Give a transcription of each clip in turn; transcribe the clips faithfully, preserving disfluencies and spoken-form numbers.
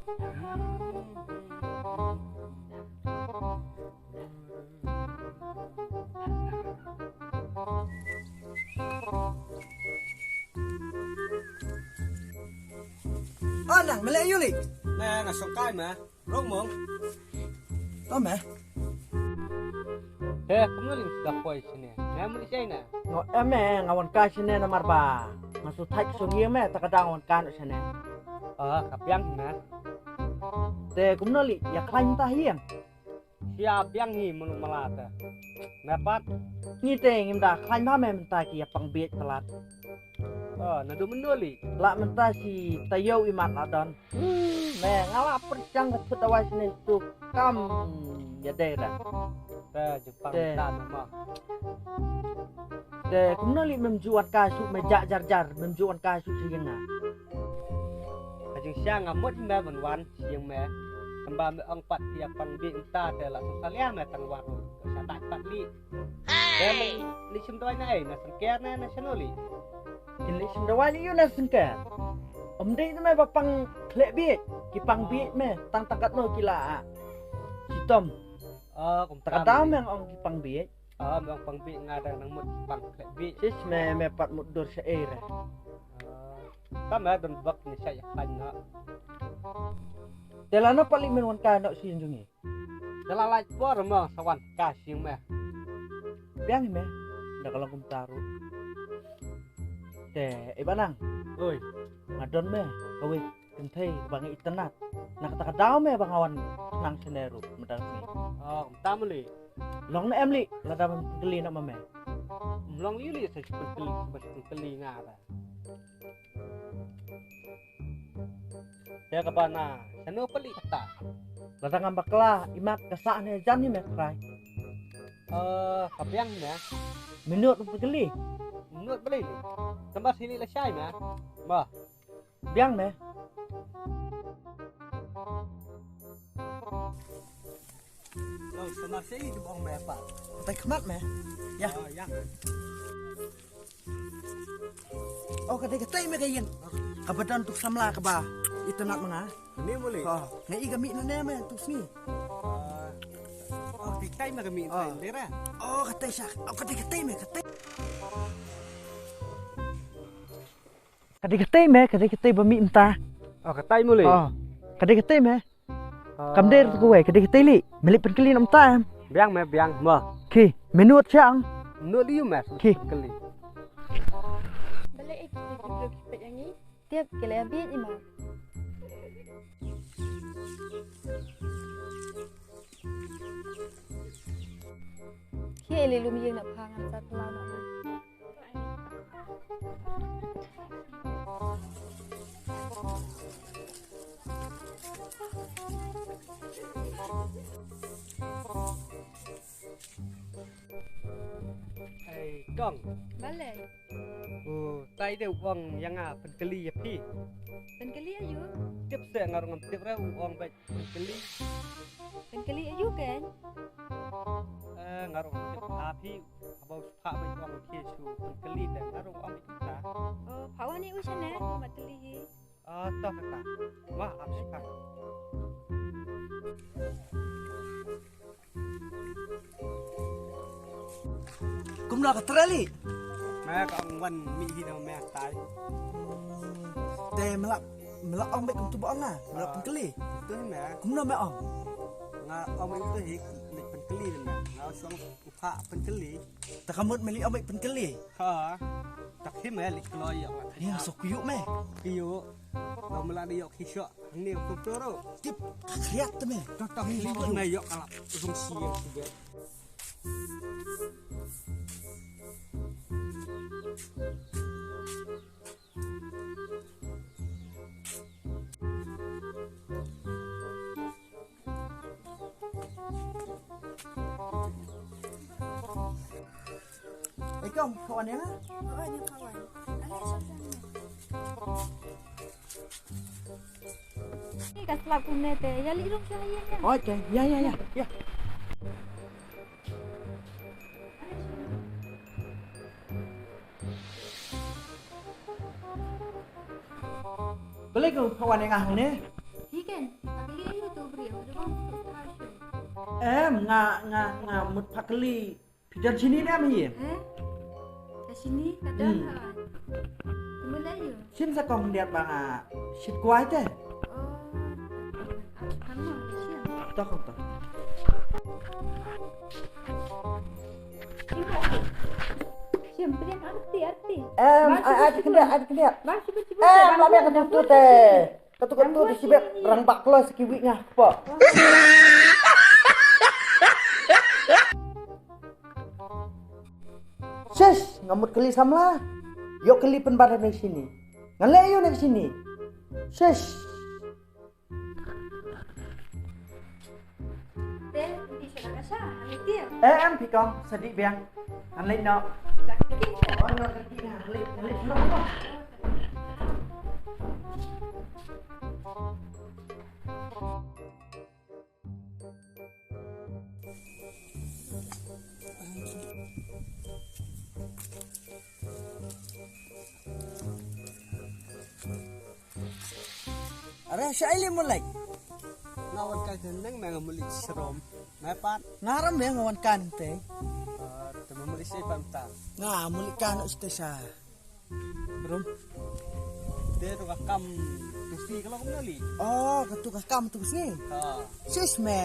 Oh, nang, me leh aïu lei? Me nga shong kai me. Rong mong. To me. He, kumno lei da poi shane? Me muli shane. Ngo em me, nga wan kai shane namar ba nga shu thait shu ïeng me, ta ka dang wan kai noh shane. Ah, ka biang me. Te kumno lei, ïa khlaiñ ta ïeng. Sia biang hi mulu mala te. Me pat. Ngi te ngim da khlaiñ ba me mynta ki ïa pang biej palat. Oh, naduh mynno lei? La mynta shi taïew imat la don. Hmm, me nga la pyrshang ka thut dawai shane tu kam ïa dei da. Te jingpang Te. Mynta me ma. Te kumno lei mem ju wan kai shu me ja jar jar, mem ju wan kai shu shi ïa nga. Ka jingshisha nga mut me ban wan sha ïing me. Tangba me ong pat ïa pang biej mynta te la sngewsalia me tang wan. Sa dait pat lei. Te me leit shim dawai na ei, na Sengker ne na shano lei? Kin leit shim dawai lei ïa na Sengker. Ym dei te me ba pang khleh biej, ki pang biej me tang ta katno ki la. Shitom. Ah, kumta. Ta ka daw me ong ki pang biej. Ah, me ong pang biej nga dang nang mut pang khleh biej. Sis me, me pat mut dur sha ei re. Ah, ta me don bak ni sha ïa khlaiñ na. Te lano pat lei men wan kai noh sha ïing jong ngi. Te la lait por mo sa wan kai sha ïing me. Biang hi me. Da ka long kumta ruh. Te, eh, Bah Nang. Oi. Nga don me kawei ka kynthei ba nga itynnat. Na kata ka daw me ba nga wan nang shane ruh mynta ka sngi. Oh, kumta mo lei. Long ne em lei, lada men pynkylli noh ma me. Ym long lei lei sa pynkylli, sa pynkylli nga ta. Te kaba na shano pat lei kata? Lada ngam bakla imat ka sah ne jan hi me trai. Eh, ka biang me. Minot pynkylli. Minot balei lei? Tangba shini la shai me. Ba. Biang me. Lo, samar shi ki bong me pa. Katai khmat me. Ïa. Oh, ïa. Oh, katai katai me ka ïing. Kaba don tu samla kaba itynnat ma nga. Ni muli. Oh, nga i ka mih na ne me tu sngi. Oh, katai katai me ka mih na ne ra. Oh, katai sha. Oh, katai katai me katai. Ka dei katei me, ka dei katei ba mih mynta. Oh, katei mo lei. Oh, ka dei katei me. Oh. Kam dei ruh kawei, ka dei katei lei. Me leit pynkylli noh mynta em. Biang me, biang mo. Ki, me nud shang. Nud lei me. Ki. Pynkylli. Balei ki briew ki peit ïa ngi? Tip ki la bieit i ma. Ki lei lum ïing na pha ngan sa tlaw na. Ei, kong. Balei? U tai de u ong ïa nga pynkylli ïa phi. Pynkylli aïu? Tip se nga ruh ngam tip re u ong bad pynkylli. Pynkylli aïu kein? Eh, nga ruh ngam tip ha phi. Haba u Phah bad u ong phi shu pynkylli te nga ruh ong bad kumta. Oh, phah wan ïa u shane, ma tylli hi. Ah, to kata. Ma ap shu ka. Kumno ka trei lei? Me ka ong wan mih hi da me tai. Te me la, me la ong bad kumtu ba ong nga, me la pynkylli. Tu me. Kumno me ong? Nga ong bad kumtu hi, me pynkylli me. Nga ong u Phah pynkylli. Ta ka mut me leit ong bad pynkylli. Ha. Ta hi me leit kloi ïa. Ni so kyu me. Kyu. Lo me la ni ïoh ki sho. Ni ko toro. Tip ka khriat te me. Ta ta hi me ïoh ka la. Sung si ïa ki. Ei kong, ka wan ïa nga? Ka wan ïa ka wan. Ale sop sop. Ni ka slap kumne te, ïa leit rung sha ïa ïa. Oi, te, ïa ïa ïa. Ïa. Balei ko pha wan ïa nga hangne? Hi ken, Em, nga, nga, nga mut pha kylli. Phi don shini ne em hi? Eh? Ka shini ka don. Hmm. Ha. Kumno la ïoh? Shim sa kong diat ba nga shit kwai te. Oh. Ah, kan mo, shim. Tok, tok. Shim, shim, pilihan arti, arti. Em, ba, ai, ai, shibit, kena, shibit. Ai, kena. Ba, shibit, shibit. Em, ba, la ba, ba, ka ba, tutu ba, te. Ka tutu, ka tutu, shibit, rang bak lo, sa kiwi nga, po. Shish, nga mut kylli samla. Ïoh kylli pynban na shini. Nga leh ïoh na shini. Shish. Te, phi sha ka sha, ha mi tiang. Eh, em, phi kong, sa dih biang. Ngan leit noh. Ka dih biang. Oh, ngan dih biang. Ngan leit, ngan leit noh. Are, shaei lei mo lei? Nga wan kai te neng me nga mut leit sharum. Me pat? Nga ram me nga wan kai te. Ah, te me mut leit shaei pat mynta? Nga mut leit kai noh shatei sha rum. Te tu ka kam tu sngi ka long kumno lei? Oh, ka tu ka kam tu sngi? Ha. Shish me.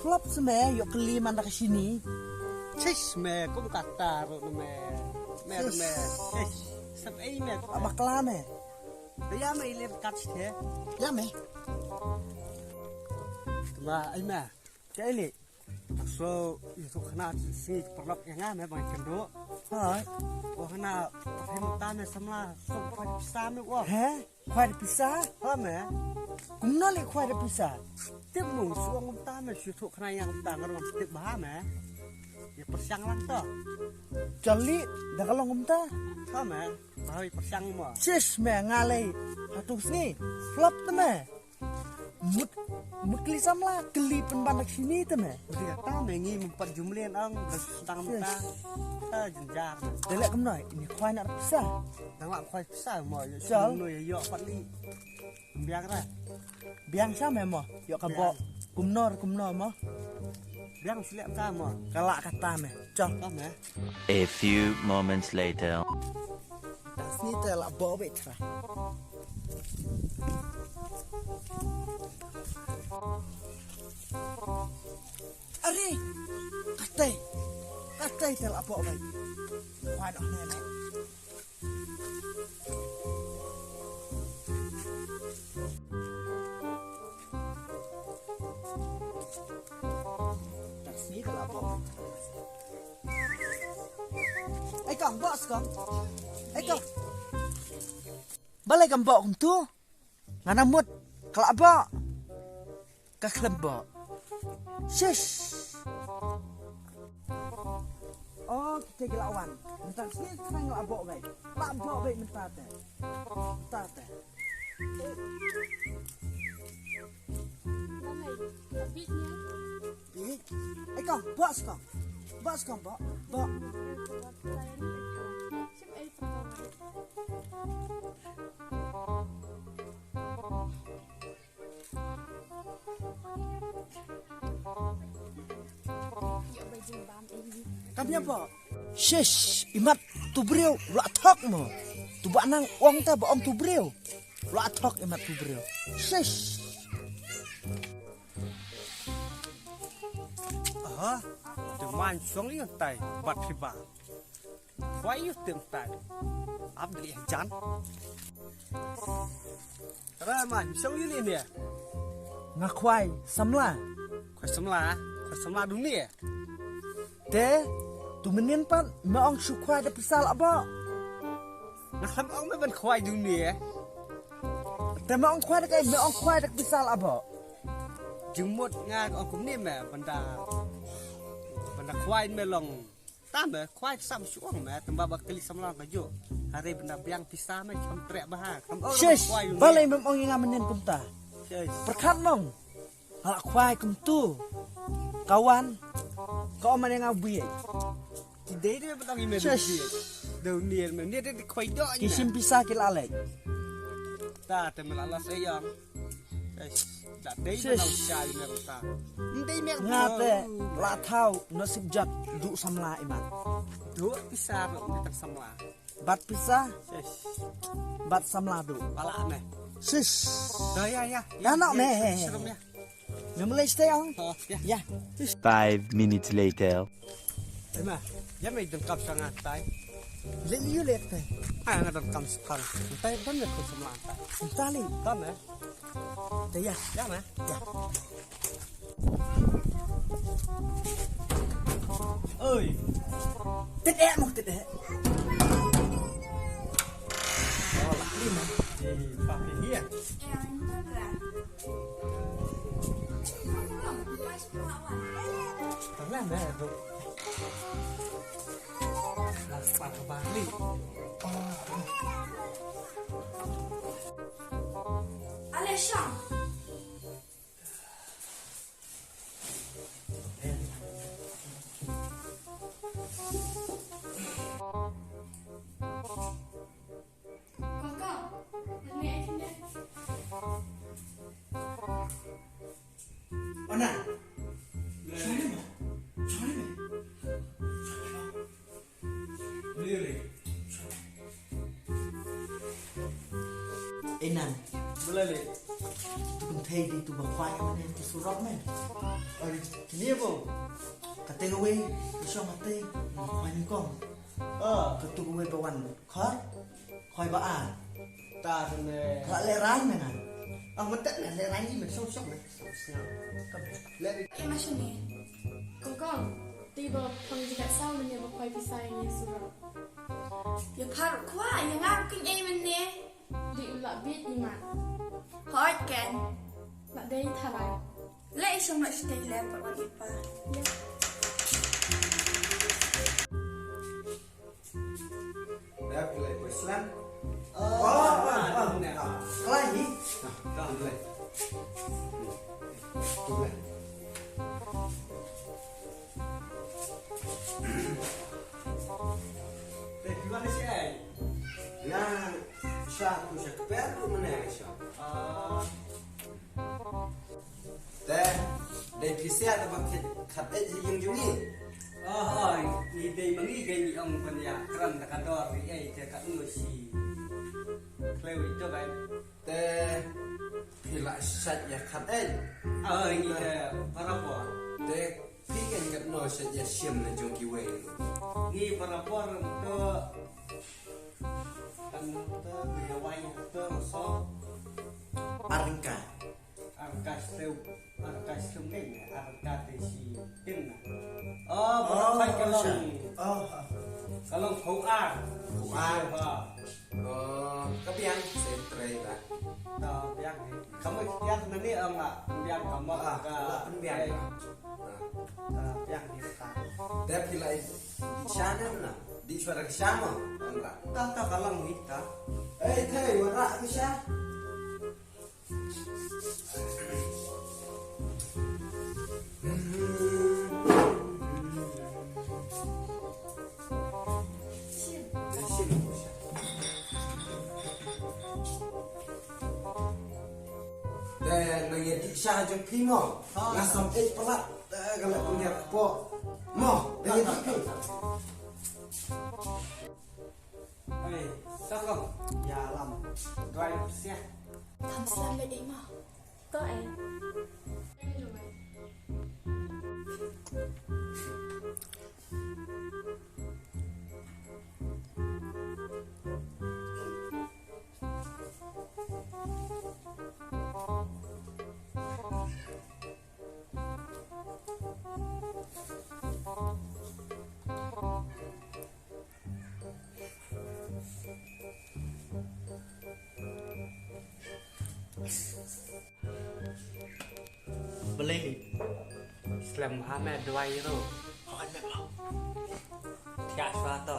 Flop se me, ïoh kylli man da ka shini. Shish me, kum kata ruh me. Me ruh me. Shish. Shish. Sep ei me. Ba bakla me. Te ïa me i leh kat sha. Ïa me. Ba ei me. Ka ei lei. So, ïa tu khana si paralok ïa nga me ba nga kynduh. Hai. Ko khana phi mynta me samla, so khwai pisa me ko. He? Khwai pisa? Ha me. Kumno lei khwai pisa? Tip mo, so mynta me shu tu khana ïa mynta nga ruh ngam tip bha me. Ïa pyrshang lang to. Jali da ka long mynta. Ha me. Ba ïa pyrshang mo. Shish me nga lei. Ha tu sngi. Flop te me. Mut, mut kylli samla, kylli pynban na ka shini te me. Mut kata me ngi mem pat ju mlien ong, da sdang mynta. Shish. Ah, jynjar. Te leh kumno, ini khwai na pisa. Dang lah khwai pisa mo, ïoh. Chal. Kumno ïa ïoh pat lei. Biang ra. Biang sha me mo, ïoh ka bok. Biang. Kumno, kumno mo. Biang shu leh mynta mo. Ka lah kata me. Chal. Ka me. A few moments later. Ka sngi te la bok beit trai. Are, katei. Katei te la bok beit. Wan oh ne ne. Taxi ka la bok. Ei kong, bok skong. Ei kong. Balei kam bok kumtu? Nga na mut ka la bok. Ka khlem bok. Shish. Oh, kita ki la wan. Mynta sini kita ngi la bok gai. La bok gai mynta te. Mynta te. Bik. Ei kong, bok skong. Bok skong, bok. Bok. Kam ïa bok. Shish, imat tu briew, la thok mo. Tu ba nang ong ta ba ong tu briew. La thok imat tu briew. Shish. Aha, tu man song ïa tai, bat phi ba. Khwai ïa tem tai. Ap dei jan. Ra ma, mi song ïa ni ne. Nga khwai samla. Khwai samla, khwai samla duni. Te, tu mynnin pat, me ong shu khwai da pisa la bok. Nga khlem ong me ban khwai duni. Te me ong khwai da kai, me ong khwai da pisa la bok. Jingmut nga ong kumne me, banda, banda khwai me long. Tang ba khwai sam shu ong me, tang ba ba kali samla ka ju. Hare benda biang pisa me cham trek ba ha. Kam ong shish, khwai yu balei me. Mem ong ïa nga mynnin kumta. Shish. Pyrkhat mong. Hala khwai kumtu. Kawan. Ka ong mane nga bui. Ti dei de ba tang ïa me. Shish. Dei ni me. Ni de khwai do. Ki sim pisa ki la leh. Ta te me la la sayang. Shish. Dei ba nang sha i mer ta. Dei mer. Nga te la thaw nasib jat du samla imat. Du pisa ro ni tang samla. Bat pisa. Sis. Bat samla du. Bala me. Sis. Da ya ya. Ya no me. Sis, sis, sis, ya. Ngam lei stay on. Oh, ya. Ya. Five minutes later. Ema, ya me dang kap sanga tai. Le yu le tai. Ah, nga dang kam sphang. Tai dang le ko samla tai. Tali. Dang eh. Te ya. Ya me. Ya. Oi. Tet eh mo tet eh. Oh, lah lima. Eh, pakai dia. Tengah dah tu. Lah sepatu balik. Alesha. Kaka, ini aja deh. Ona. Sorry, ma. Sorry, ma. Sorry, ma. Really? Inan. Bulali. Tu pynthei di tu ba khwai ma ne tu surok me. Ai, kini bo. Kate kawei, tu shong kate, ma khwai ni kong. Ah, katu kawei ba wan. Khor. Khoi ba ar. Ta ne. Ka le rai me nan. Ah, mata ne le rai ni me shong shong ne. Shong shong. Ka be. Le. E ma shini. Kong kong. Ti ba pang jikat saw me ne ba khoi pisa ni sura. Ya par kwa ya ngap kin e me ne. Di u la bit ni ma. Hoi ken. La dei tharai. Le i shong ma stay le pa wan i pa. Ya. Dah, pilih Queensland. Oh, ah, ah, ah. Kelah ni. Nah, dah, pilih. Pilih. Eh, gimana sih, eh? Ya, satu sekitar tu mana ya, Sha? Ah. Te dei phi sia te ba khat, khat eh ïing jong ngi. Oh, oh, ngi dei ma ngi, ngi ong ban ïa kren da ka dor ri ei te ka ngu shi. Khlem ito ban. Te phi la sat ïa khat eh. Oh, ngi te para por. Te phi kan kat no sat ïa shim na jong kiwei. Ngi para por to kan to ïa wai to so. Arka. Arka slem, arka slem ne, arka te shi tin na. Oh, oh, ba kai ka long. Oh. Ka long khou ar. Khou ar. Ha. Oh, ka biang se trei ba. Ta biang ni. Ka mo kiat na ni ama biang ka mo. Ah, ka la pynbiang. Ka biang ni ka. Dep ki lai di sha ne na. Di suara ka sha mo. Amra. Ta ta ka long ni ta. Eh, thei wara ka sha. Te nang ïa dih sha jong phi mo. Nga sam eh palat. Te ka la pynhiar kpoh. Mo, nang ïa dih phi. Ai, sakong. Ïa lam. Dwai siah. Kam slem bad ei ma. To ei. Beli. Slem ha me dwai ro. Hawan me bang. Thiah swa to.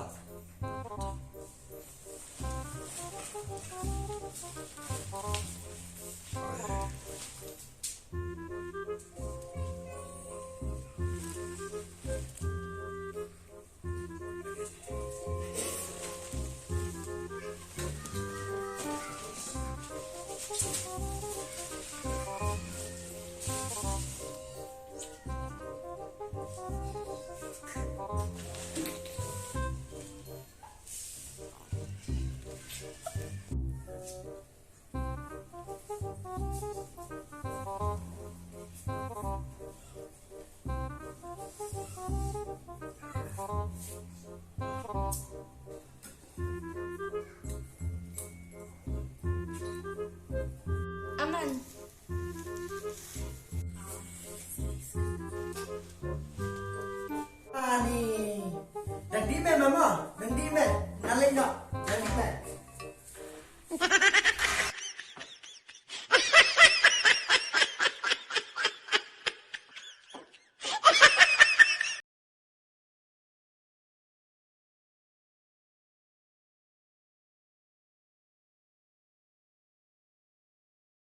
Alin no, alin no.